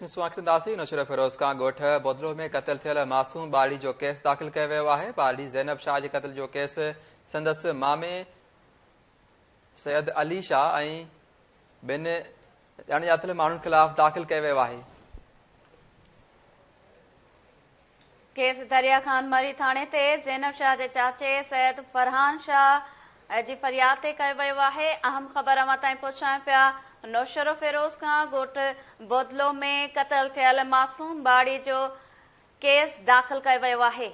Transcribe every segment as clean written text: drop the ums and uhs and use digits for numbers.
Breaking news ڏسنداسين. نوشهروفيروز کان ڳوٺ بودلو ۾ قتل ٿيل معصوم ٻارڙي جو ڪيس داخل ڪيو ويو آهي. ٻارڙي زينب شاهه جي قتل جو ڪيس سندس مامي سيد علي شاهه ۽ ٻن اڻڄاتل ماڻهن خلاف داخل ڪيو ويو آهي. ڪيس دريا خان مري ٿاڻي تي زينب شاهه جي چاچي سيد فرحان شاهه جي فرياد تي ڪيو ويو آهي. اهم خبر اوهان تائين پهچايون پيا. نوشهروفيروز کان ڳوٺ بودلو ۾ قتل ٿيل معصوم ٻارڙي جو ڪيس داخل ڪيو ويو آهي.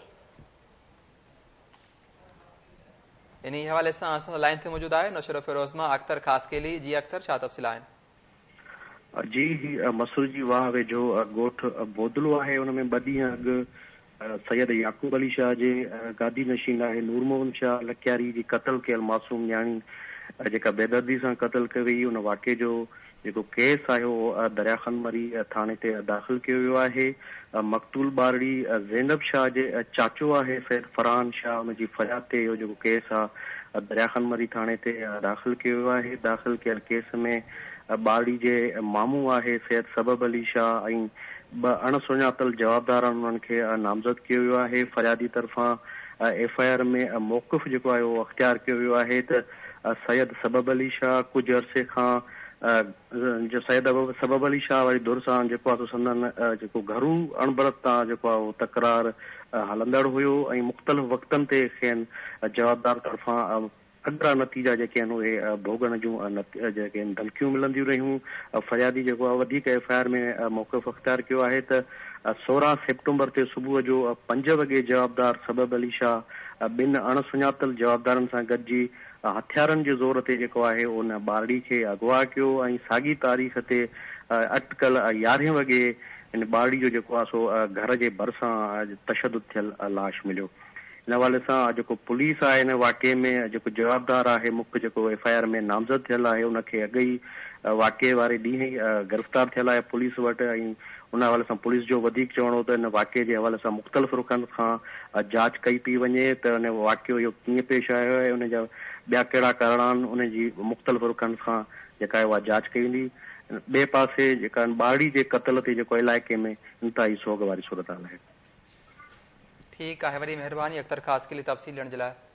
انهي حوالي سان اسان سان لائين تي موجود آهي نوشهروفيروز مان اختر خاصخيلي. جي اختر، ڇا تفصيل آهن؟ جي هي مسر جي واهه ويجهو ڳوٺ بودلو آهي، ان ۾ ٻه ڏينهن اڳ سيد يعقوب علي شاهه جي گادي نشين آهي نور محمد شاهه لڪياري جي قتل ڪيل معصوم نياڻي جيڪا بيدردي سان قتل ڪئي وئي، ان واقعي جو جيڪو ڪيس آهي اهو دريا خان مري ٿاڻي تي داخل ڪيو ويو آهي. مقتول ٻارڙي زينب شاهه جي چاچو آهي سيد فرحان شاهه، ان جي فرياد تي اهو جيڪو ڪيس آهي دريا خان مري ٿاڻي تي داخل ڪيو ويو آهي. داخل ڪيل ڪيس ۾ ٻارڙي جي مامو آهي سيد سبب علي شاهه ۽ ٻه اڻ سڃاتل جوابدار آهن، انهن کي نامزد ڪيو ويو آهي. فريادي طرفان ايف I R ۾ موقف جيڪو آهي اهو اختيار ڪيو ويو آهي ته سيد سبب علي شاهه ڪجهه عرصي کان جو سيد سبب علي شاهه واري ڌر سان جيڪو آهي سو سندن جيڪو گهرو اڻبڻت تان جيڪو آهي اهو تڪرار هلندڙ هيو ۽ مختلف وقتن تي کين جوابدار طرفان اڳرا نتيجا جيڪي آهن اهي ڀوڳڻ جون جيڪي آهن ڌمڪيون ملنديون رهيون. فريادي جيڪو آهي وڌيڪ ايف I R ۾ موقف اختيار ڪيو آهي ته 16 سيپٽمبر تي صبح جو 5 وڳي جوابدار سبب علي شاهه ٻن اڻ سڃاتل جوابدارن سان گڏجي هٿيارن جي زور تي جيڪو آهي ان ٻارڙي کي اغوا ڪيو ۽ ساڳي تاريخ تي اٽڪل 11 وڳي ان ٻارڙي جو جيڪو آهي سو گهر جي ڀرسان تشدد ٿيل لاش مليو. ان حوالي سان جيڪو پوليس آهي ان واقعي ۾ جيڪو جوابدار آهي مک جيڪو ايف I R ۾ نامزد ٿيل آهي ان کي اڳ ئي واقعي واري ڏينهن ئي گرفتار ٿيل آهي پوليس وٽ ۽ ان حوالي سان پوليس جو وڌيڪ چوڻ هو ته ان واقعي جي حوالي سان مختلف رخن کان جاچ ڪئي پئي وڃي ته ان واقعو اهو ڪيئن پيش آيو آهي ان جا ٻيا ڪهڙا ڪارڻ آهن ان جي مختلف رخن کان جيڪا آهي اها جاچ ڪئي ويندي. ٻئي پاسي جيڪا ٻارڙي جي قتل تي جيڪو علائقي ۾ انتهائي سوڳ واري صورتحال آهي. ٺيڪ آهي، وڏي مهرباني اختر خاصخيلي تفصيل ڏيڻ جي لاء.